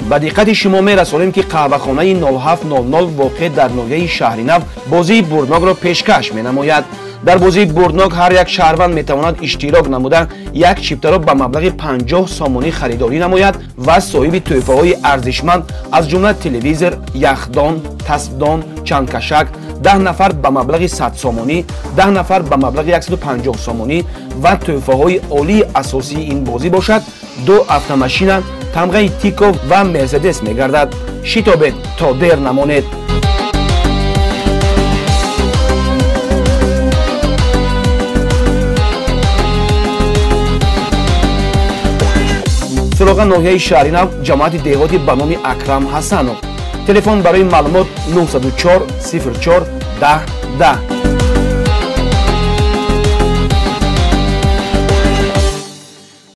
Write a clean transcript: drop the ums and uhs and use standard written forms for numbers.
Ба диққати шумо мерасонем, ки қаҳвахонаи 0700 воқеъ дар ноҳияи Шаҳринав бозии бурднокро пешкаш менамояд. Дар бозии бурднок ҳар як шаҳрванд метавонад иштирок намуда як чиптаро ба маблағи 50 сомонӣ харидорӣ намояд ва соҳиби тӯҳфаҳои арзишманд, аз ҷумла телевизор, яхдон, тасбдон, чандкашак, 10 нафар ба маблағи 100 сомонӣ, 10 нафар ба маблағи 150 сомонӣ ва тӯҳфаҳои олии асосии ин бозӣ бошад ду автомашина тамғаи Тико ва Мерседес мегардад. Шитобед, то дер намонед. Суроға ноҳияи Шаҳринав, ҷамоати деҳоти ба номи Акрам Ҳасанов. Телефон барои маълумот 904 04 10 10.